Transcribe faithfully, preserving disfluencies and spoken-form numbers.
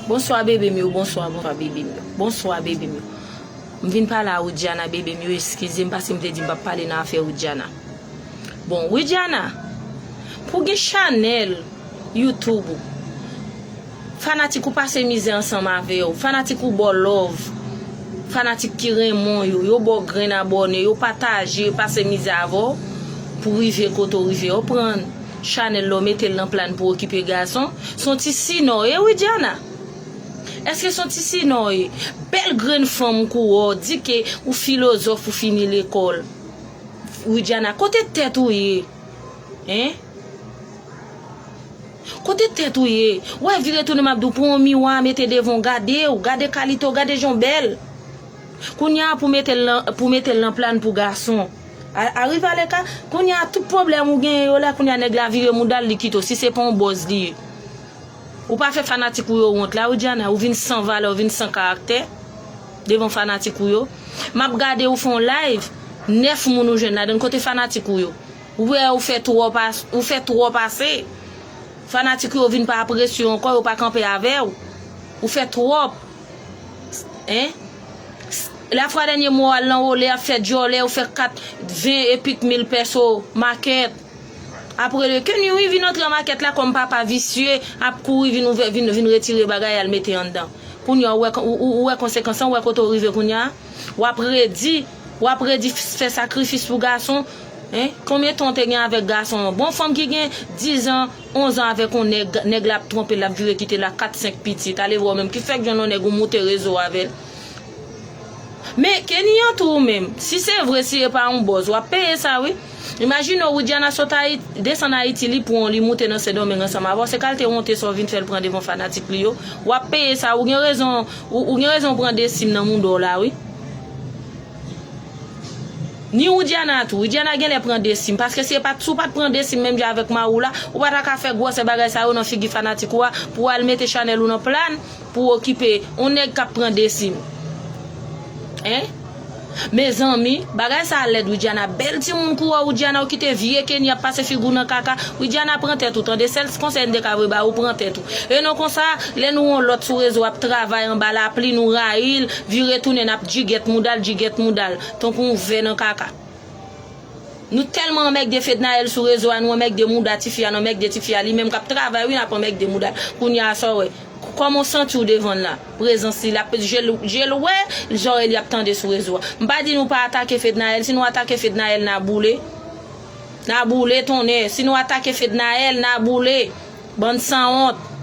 Bonswa bebe m yo, bonswa, bonswa bebe m yo. Bonswa bebe m yo. M vin pale a Widiana bebe m yo, eskize m paske m te di m p ap pale nan afè Widiana. Bon, Widiana, pou gen chanèl YouTube ou, fanatik ou pase mizè ansanm avè w, fanatik ou ba w love, fanatik ki renmen w yo, yo ba w grenn abòne, yo pataje, yo pase mizè avè w, pou rive kote w rive. Yo pran chanèl la, w mete l nan plan pou okipe gason. Se yon ti sinò w ye, Widiana? Èske se yon ti sinò w ye? Bèl grenn fanm kou w, di ke ou filozòf, ou fini lekòl. Widiana, kote tèt ou ye? Hein? Kote tèt ou ye? Wè, vire tounen, m ap di w, pran yon miwa, mete devan w, gade w, gade kalite w, gade jan w bèl. Kounye a pou mete l nan, pou mete l nan plan pou gason. A, arive aleka, kounye a tout pwoblèm ou genyen yo la, kounye a nèg la vire mouda l, li kite w. Si se pa yon bòz li ye. Ou pa fè fanatik ou yo wont la, Widiana, ou vin san valè, ou vin san karaktè devan fanatik ou yo. M ap gade ou fè yon live, nèf moun ou jwenn ladann, kote fanatik ou yo? Ou wè ou fè twòp as-, ou fè twòp ase. Fanatik ou yo vin pa apresye w ankò, yo pa kanpe avè w. Ou fè twòp. Hein? Lafwa dènye mwa w al nan Olè ap fè djòlè, ou fè kat, ven epik mil pèso makèt. Apre le Kenny wi vin antre nan makèt la kòm papa visye, ap kouri vin ouvè, vin, vin retire bagay al mete anndan. Kounye a ou wè, ou, ou, ou wè konsekans lan, ou wè kote w rive kounye a. W ap redi, w ap redi f-, fè sakrifis pou gason. Hein? Konbyen tan w te gen avèk gason an? Bon, fanm ki gen diz an, onz an avèk yon nèg, nèg la ap twonpe l, l ap vire kite l ak kat, senk pitit. Ale wè w menm ki fèk jwenn yon nèg ou moute rezo avè l. Men Kenny an tou ou menm, si se vre, si e pa yon bòz, w ap peye sa wi. Imajine w, Widiana sot Ayiti, desann Ayiti, li pran w, li moute nan Sendomeng ansanm avè w. Se kalite wonte sa w vin fè l pran devan fanatik li yo. W ap peye sa, ou gen rezon, ou, ou gen rezon pran desim nan mouda w la wi. Ni Widiana tou. Widiana genlè pran desim. Paske si e pa t, si w pa t pran desim menm jan avèk mari w la, ou pa ta ka fè gwòsè bagay sa yo nan figi fanatik ou a pou w al mete chanèl ou nan plan pou w okipe yon nèg k ap pran desim. Hein? Mezanmi, bagay sa lèd, Widiana. Bèl timoun kou w, Widiana, ou kite vye Kenny ap pase figi w nan kaka. Widiana, pran tèt ou, tande. Sèl konsèy m te ka voye ba ou, pran tèt ou. E non konsa, lè nou wè yon lòt sou rezo ap travay anba lapli, nou rayi l, vire tounen n ap djigèt mouda l, djigèt mouda l, tankou yon vè nan kaka. Nou tèlman anmègde Fednaelle sou rezo a, nou anmègde mouda tifi a, n anmègde tifi a, li menm k ap travay wi, n ap anmègde mouda l. Kounye a sa w wè, kòman w santi w devan l la? Prezans li, l ap, je l, je l wè, zòrèy li ap tande sou rezo a. M pa di nou pa atake Fednaelle, si nou atake Fednaelle, n a boule. N a boule tonnè. Si nou atake Fednaelle, n a boule. Bann sanwont.